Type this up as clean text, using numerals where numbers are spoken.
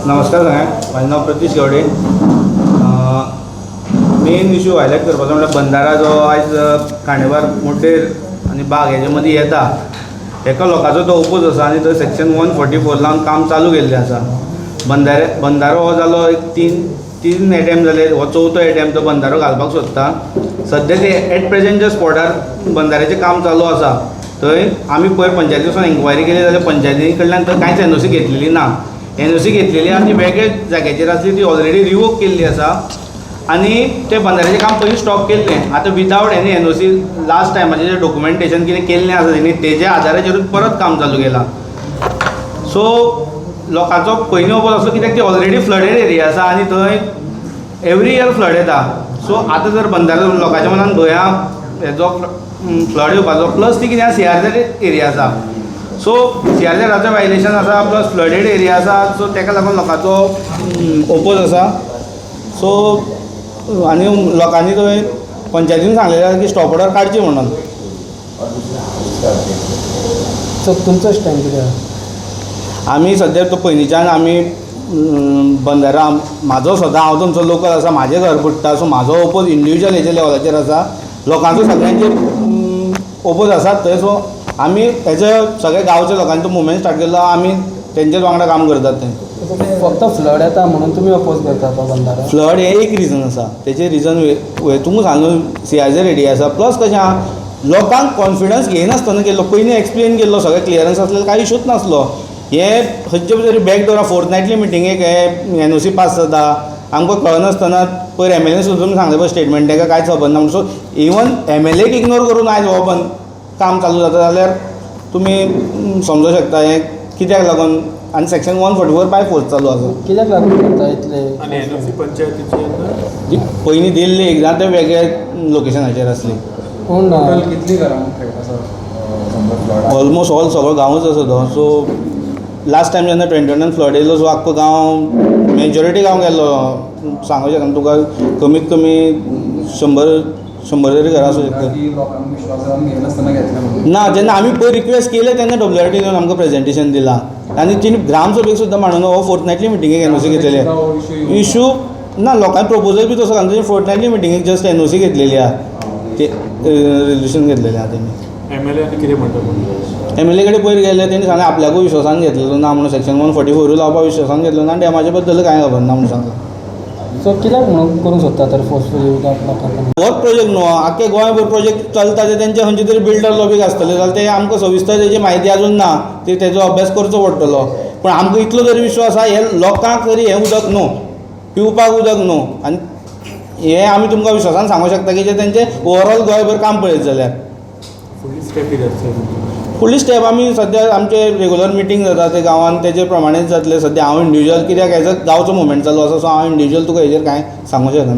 नमस्कार सगळ्यांक. म्हाजें नांव Pratish Gawde. Main issue highlight करपाचो म्हणल्यार बंदारा जो आयज खांडेपार, मुड्डेर आनी बाग हेजे मदीं येता, हेका लोकांचो तो ओपोज आसा आनी थंय सेक्शन 144 लावन काम चालू केल्लें आसा. बंदारो हो जालो एक तीन तीन एटेम्प जाले, हो चवथो एटेम्प तो बंदारो घालपाक सोदता. सद्या ते एट प्रेजेंट जे स्पॉटार बंदाऱ्याचें काम चालू आसा, थंय आमी पयर पंचायती वचून एन्क्वायरी केली जाल्यार पंचायती कडल्यान थंय कांयच एनओसी घेतलेली ना. एनओसी घेतलेली आनी ती वेगळे जाग्याचेर आसली, ती ऑलरेडी रिवोक केल्ली आसा आनी ते बंदाऱ्याचें काम पयलीं स्टॉप केल्लें. आतां विदावट एनी एनओसी लास्ट टायमाचें जें डॉक्युमेंटेशन कितें केल्लें आसा तेणी, तेज्या आदाराचेरूच परत काम चालू केलां. सो लोकांचो पयलीं ओपोज आसलो, कित्याक ती ऑलरेडी फ्लडेड एरिया आसा आनी थंय एवरी इयर फ्लड येता. सो आतां जर बंदारो, लोकांच्या मनान भंय आहा हेजो फ्लड येवपाचो. प्लस ती कितें सीआरझेड एरिया आसा, सो सीआरझेडाचो वायलेशन आसा, प्लस फ्लडेड एरिया आसा. सो ताका लागून लोकांचो ओपोज आसा. सो आनी लोकांनी थंय पंचायतीन सांगलेलें आसा की स्टॉप ऑर्डर काडची म्हणून. सो तुमचो स्टँड कितें आहा? आमी सद्या तो पयलींच्यान आमी बंदारा, म्हाजो स्वता, हांव तुमचो लोकल आसा, म्हाजें घर बुडटा, सो म्हाजो ओपोज इंडिविज्युअल हेच्या लेवलाचेर आसा. लोकांचो सगळ्यांचेर ओपोज आसात थंय. सो आमी एज अ सगळे गांवच्या लोकांनी तो मुवमेंट स्टार्ट केल्लो, आमी तेंच्याच वांगडा काम करतात ते. फक्त फ्लड येता म्हणून तुमी अपोज करता तो बंदारो? फ्लड हें एक रिजन आसा. तेजें रिजन तुमकां सांगू, सीआरझेड एरिया आसा, प्लस कशें आहा, लोकांक कॉन्फिडन्स घेयनासतना केल्लो. पयलीं एक्सप्लेन केल्लो, सगळें क्लियरन्स आसलें, कांय इशूच नासलो. हे खंयचे तरी बॅक डोरा फोर्थ नायटली मिटिंगेक हे एनओसी पास जाता आमकां कळनासतना. पयर एमएलए सुद्दां सांगलें पळय स्टेटमेंट, ताका कांयच खबर ना म्हणून. सो इवन एमएलएक इग्नोर करून आयज हो बंद काम चालू जाता जाल्यार तुमी समजूं शकता हें कित्याक लागून आनी section 144 by force चालू आसा. कित्याक लागून करता इतले? आनी एनओसी पंचायतीची जी पयलीं दिल्ली एकदां, ते वेगळ्या लोकेशनाचेर आसली. कोण? टोटल कितली घरां आसा समजा फ्लड? ऑलमोस्ट ऑल, सगळो गांवूच आसा तो. सो लास्ट टायम जेन्ना 21 फ्लड येयलो, सो आख्खो गांव, मेजॉरिटी गांव गेल्लो. सांगू शकना तुका, कमीत कमी 100 100 तरी घरां आसूं शकता. की लोकांक विश्वासान घेयनासतना घेतलें म्हणून. ना, जेन्ना आमी पयर रिक्वेस्ट केले तेन्ना डब्ल्यू आर टी येवन आमकां प्रेजेंटेशन दिलां आनी तिणी ग्रामसभेक सुद्दां मांडून हो फोर्थ नायटली मिटिंगेक एनओसी घेतलेली. इशू ना, लोकांनी प्रपोजल बी तसो घालून फोर्थ नायटली मिटिंगेक जस्ट एनओसी घेतलेली आहा, ते रेजोल्युशन घेतलेलें आहा तेणी. एमएलए आनी कितें म्हणटा पूण? एमएलए कडेन पयर गेले, तेणी सांगलें आपल्याकूय विश्वासान घेतलेलो ना म्हणून. सेक्शन 144 लावपाक विश्वासान घेतलो ना आनी डॅमाचे बद्दल कांय खबर ना म्हणून सांगलां. सो कित्याक म्हणून करूंक सोदता तर फोर्सफुली उदक लोकांक? होच प्रोजेक्ट न्हू, आख्खे गोंयभर प्रोजेक्ट चलता. ते तेंचे खंयचे तरी बिल्डर लॉबीक आसतले जाल्यार ते आमकां सविस्तर तेजी म्हायती अजून ना. ती तेजो अभ्यास करचो पडटलो. पूण आमकां इतलो तरी विश्वास आहा, हे लोकांक तरी हें उदक न्हू, पिवपाक उदक न्हू आनी हें आमी तुमकां विश्वासान सांगूंक शकता की जे तेंचे ओवरऑल गोंयभर काम पळयत जाल्यार. फुडली स्टेप कितें आसतली तुमची? फुडली स्टेप, आमी सद्या आमचे रेगुलर मिटींग जाता ते गांवांत, तेजे प्रमाणेच जातले. सद्या हांव इंडिविज्युअल, कित्याक एज अ गांवचो मुवमेंट चालू आसा, सो हांव इंडिविज्युअल तुका हेजेर कांय सांगूंक शकना.